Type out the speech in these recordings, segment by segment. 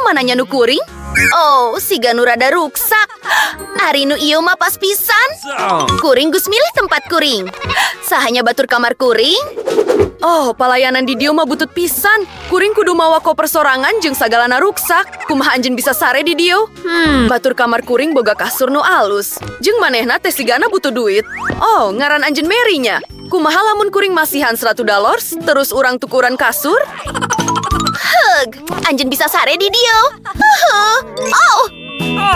Mana nya nu kuring? Oh, siga nu rada ruksak. Ari nu ieu mah pas pisan. Kuring geus milih tempat kuring. Sahanya batur kamar kuring? Oh, palayanan di dieu mah butut pisan. Kuring kudu mawa koper sorangan jeung sagalana ruksak. Kumaha anjeun bisa sare di dieu? Batur kamar kuring boga kasur nu alus. Jeung manehna teh sigana butuh duit. Oh, ngaran anjeun Mary nya. Kumaha lamun kuring masihan $100 terus urang tukuran kasur? Heg, anjeun bisa sare di dieu. Hehe. Oh,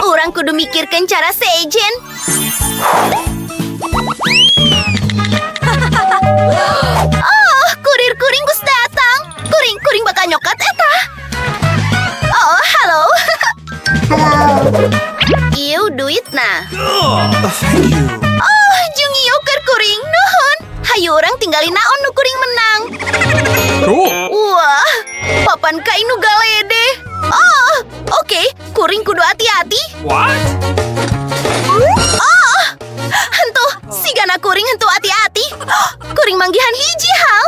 urang kudu mikirkeun cara sejen. Oh, kurir kuring geus datang. Kuring bakal nyokat eta. Oh, halo. Ieu duitna. Thank you. Oh, jeung ieu keur kuring nuhun. Hayu urang tinggalin naon nu kuring menang. Cool. Wah, papan kain nu galede. Oh, oke, kuring kudu hati-hati. What? Oh, hentuh, sigana kuring hentuh hati-hati. Oh, kuring manggihan hiji hal.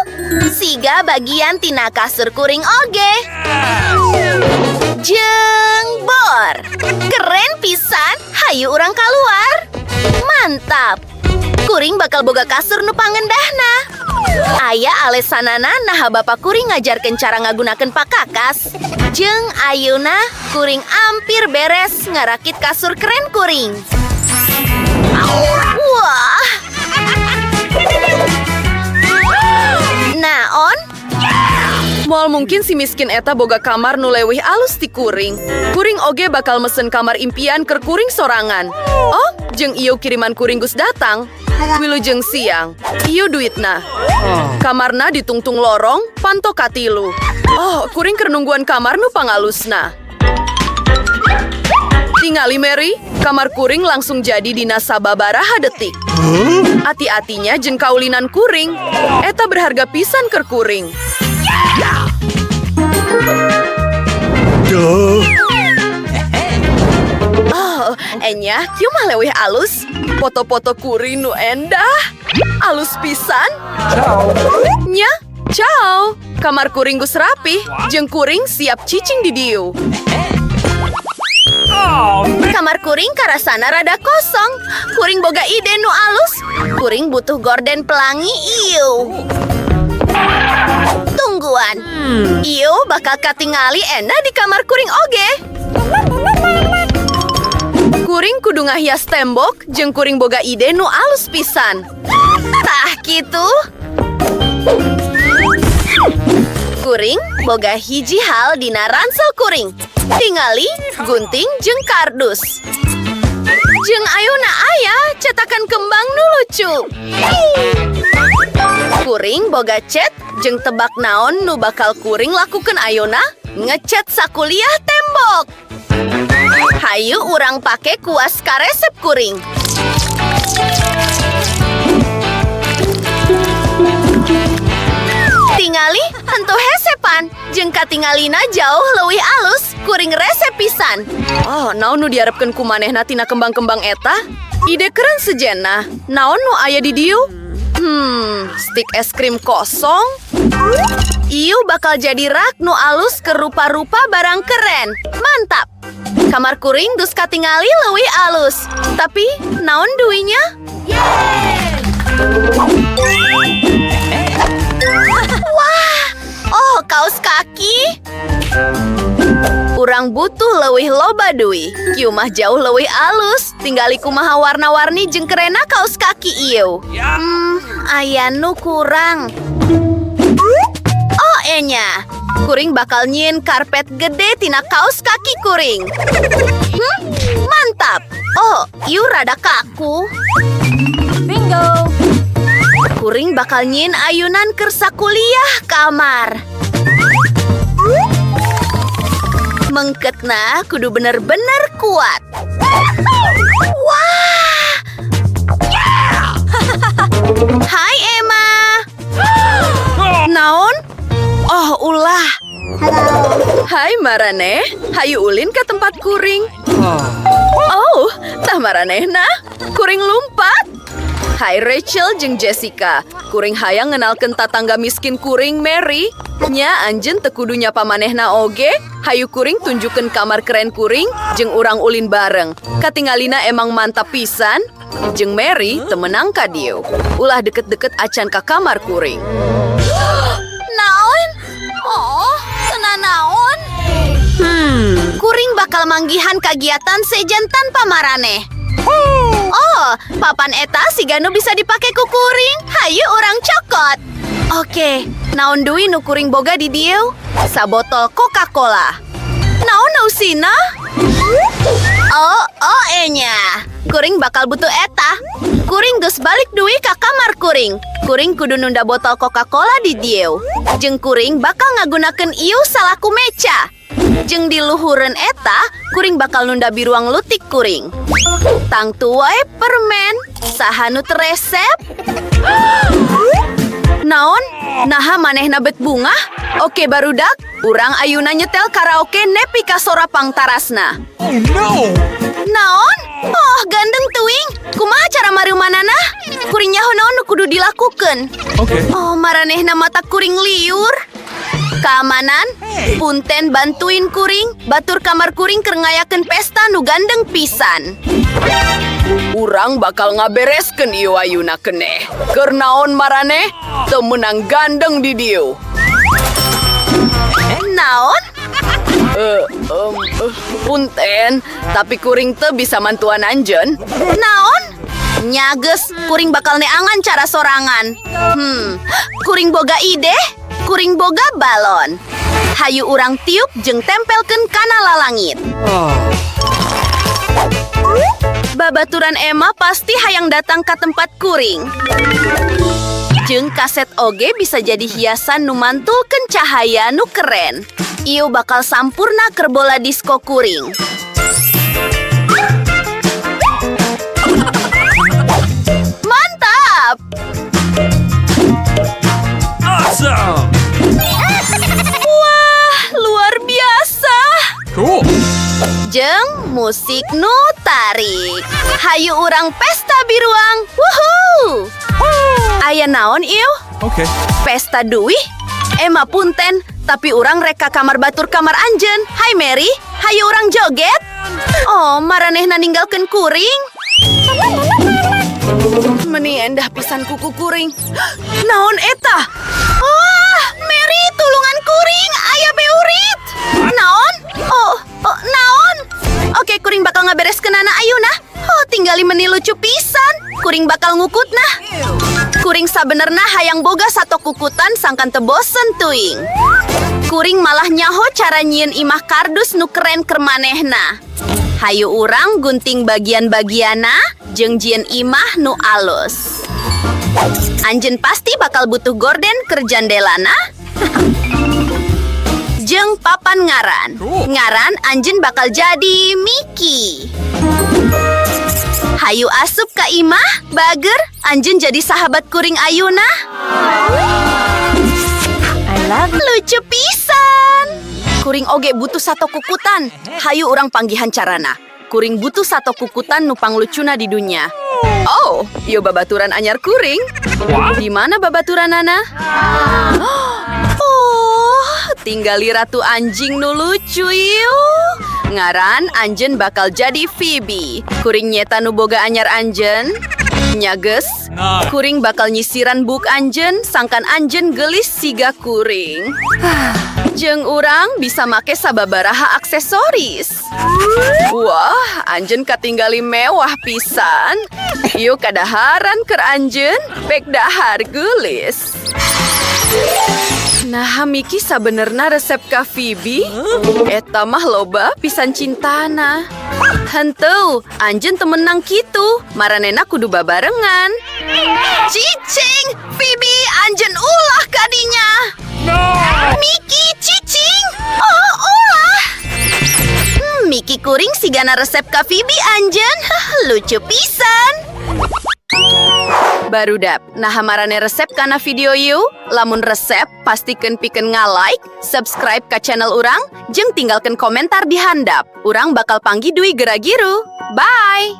Siga bagian tina kasur kuring oge. Jeung bor. Keren pisan, hayu urang keluar. Mantap. Kuring bakal boga kasur nu pangendahna. Aya alesanana naha bapak kuring ngajarkeun cara ngagunakeun pakakas. Jeung ayeuna kuring ampir beres ngarakit kasur keren kuring. Wah. Naon? Moal mungkin si miskin eta boga kamar nu leuwih alus ti kuring. Kuring oge bakal mesen kamar impian keur kuring sorangan. Oh, jeung ieu kiriman kuring geus datang. Wilujeng siang. Ieu duitna. Kamarna ditungtung lorong, panto katilu. Oh, kuring keur nungguan kamar nu pangalusna. Tingali Mary, kamar kuring langsung jadi dina sababaraha detik. Ati-atinya jeung kaulinan kuring. Eta berharga pisan keur kuring. Duh. Oh, enya kieu mah leuwih alus. Foto-foto kuring nu endah. Alus pisan. Ciao. Nya, ciao. Kamar kuring geus rapih, jeung kuring siap cicing di dieu. Oh, man. Kamar kuring karasana rada kosong. Kuring boga ide nu alus. Kuring butuh gorden pelangi ieu. Tungguan. Ieu bakal katingali endah di kamar kuring oge. Kuring kudu ngahias tembok jeung kuring boga ide nu alus pisan. Tah kitu. Kuring boga hiji hal dina ransel kuring. Tingali gunting jeung kardus. Jeung ayeuna aya cetakan kembang nu lucu. Kuring boga cat jeung tebak naon nu bakal kuring lakukeun ayeuna ngecat sakuliah tembok. Hayu urang pake kuas karesep kuring. Tingali hentu hesepan jeung katingalina jauh leuwih alus kuring resep pisan. Oh, naon nu diharapkeun ku manehna tina kembang-kembang eta? Ide keren sejenna. Naon nu aya di dieu? Stik es krim kosong? Ieu bakal jadi rak nu alus ke rupa-rupa barang keren. Mantap. Kamar kuring geus katingali leuwih alus. Tapi naon duinya? Wah, oh kaos kaki. Urang butuh leuwih loba duit. Kieu mah jauh leuwih alus. Tinggali kumaha warna-warni jeung kerena kaos kaki ieu. Aya nu kurang. Oh, enya. Kuring bakal nyieun karpet gede tina kaos kaki kuring. Mantap. Oh, ieu rada kaku. Bingo. Kuring bakal nyieun ayunan keur sakuliah kamar. Mengketna kudu bener-bener kuat. Wah! Hai Emma. Naon? Oh, ulah. Hai Marane, hayu ulin ke tempat kuring. Oh, tah maranehna. Kuring lumpat. Hai Rachel jeung Jessica. Kuring hayang ngenalkeun tatangga miskin kuring, Mary. Nya, anjeun teu kudu nyapa manehna oge. Hayu kuring tunjukkeun kamar keren kuring jeung urang ulin bareng. Katingalina emang mantap pisan. Jeung Mary teu meunang ka dieu. Ulah deket-deket acan ka kamar kuring. Naon? Oh, kena naon? Kuring bakal manggihan kagiatan sejen tanpa maraneh. Oh, papan eta siga nu bisa dipake ku kuring. Hayu urang cokot. Oke, naon deui nu kuring boga di dieu? Sabotol Coca-Cola. Naon eusina? Oh, enya. Kuring bakal butuh eta. Kuring geus balik deui ka kamar kuring. Kuring kudu nunda botol Coca-Cola di dieu. Jeung kuring bakal ngagunakeun ieu salaku meca. Jeung di luhureun eta, kuring bakal nunda biruang lutik kuring. Tangtu wae permen. Saha nu teu resep? Naon? Naha manehna bet bungah? Oke barudak, urang ayuna nyetel karaoke nepi ka sora pangtarasna. Oh no! Naon? Oh, gandeng teuing. Kumaha cara mariumanana? Kuring nyaho naon nu kudu dilakukeun. Okay. Oh, maranehna mata kuring liur. Keamanan, punten bantuin kuring, batur kamar kuring keur ngayakeun pesta nu gandeng pisan. Urang bakal ngabereskeun ieu ayuna keneh. Keur naon maraneh? Teu meunang gandeng di dieu. Naon? Punten, tapi kuring teu bisa mantuan anjeun. Naon? Nya geus, kuring bakal neangan cara sorangan. Kuring boga ide, kuring boga balon. Hayu urang tiup jeung tempelkeun kana lalangit. Babaturan Emma pasti hayang datang ke tempat kuring. Jeung kaset oge bisa jadi hiasan nu mantulkeun cahaya nu keren. Ieu bakal sampurna keur bola disko kuring. Mantap! Awesome! Wah, luar biasa! Cool! Jeung musik nu tarik. Hayu urang pesta biruang. Wuhu! Aya naon ieu? Okay. Pesta duih? Emma punten, tapi urang rek ka kamar batur kamar anjeun. Hai Mary, hayu urang joget. Oh, maranehna ninggalkeun kuring. Meni endah pisan kuku kuring. Naon eta? Wah, Mary tulungan kuring, aya beurit. Naon? Oh, naon? Oke, kuring bakal ngabereskeun anak ayuna. Oh, tinggali meni lucu pisan. Kuring bakal ngukutna. Kuring sabenerna hayang boga sato kukutan sangkan teu bosen tuing. Kuring malah nyaho cara nyieun imah kardus nu keren keur manehna. Hayu urang gunting bagian-bagiana jeung jieun imah nu alus. Anjeun pasti bakal butuh gorden keur jandelana. Jeung papan ngaran. Ngaran anjeun bakal jadi Mickey. Hayu asup ka imah, bager, anjeun jadi sahabat kuring ayuna. I love you. Lucu pisan. Kuring oge butuh sato kukutan. Hayu urang panggihan carana. Kuring butuh sato kukutan nu panglucuna di dunia. Oh, yo babaturan anyar kuring. What? Di mana babaturanana? Oh, tinggali ratu anjing nu lucu ieu. Ngaran anjeun bakal jadi Phoebe. Kuring nyeta nu boga anyar anjeun. Nya geus, Nice. kuring bakal nyisiran buk anjeun, sangkan anjeun gelis siga kuring. Jeung urang bisa make sababaraha aksesoris. Wah, anjeun katinggali mewah pisan. Ieu kadaharan keur anjeun, pek dahar geulis. Nah, Miki sabenerna resep ka Phoebe. Eta mah loba pisan cintana. Henteu, anjeun teu meunang kitu. Maranena kudu babarengan. Cicing, Phoebe, anjeun ulah kadinya. No! Miki, cicing. Oh, ulah. Miki kuring sigana resep ka Phoebe anjeun. Hah, lucu pisan. Barudak, nah marane resep kana video ieu, lamun resep pastikan pikeun nga-like, subscribe ka channel urang, jeung tinggalkan komentar di handap. Urang bakal panggih deui gera giru. Bye!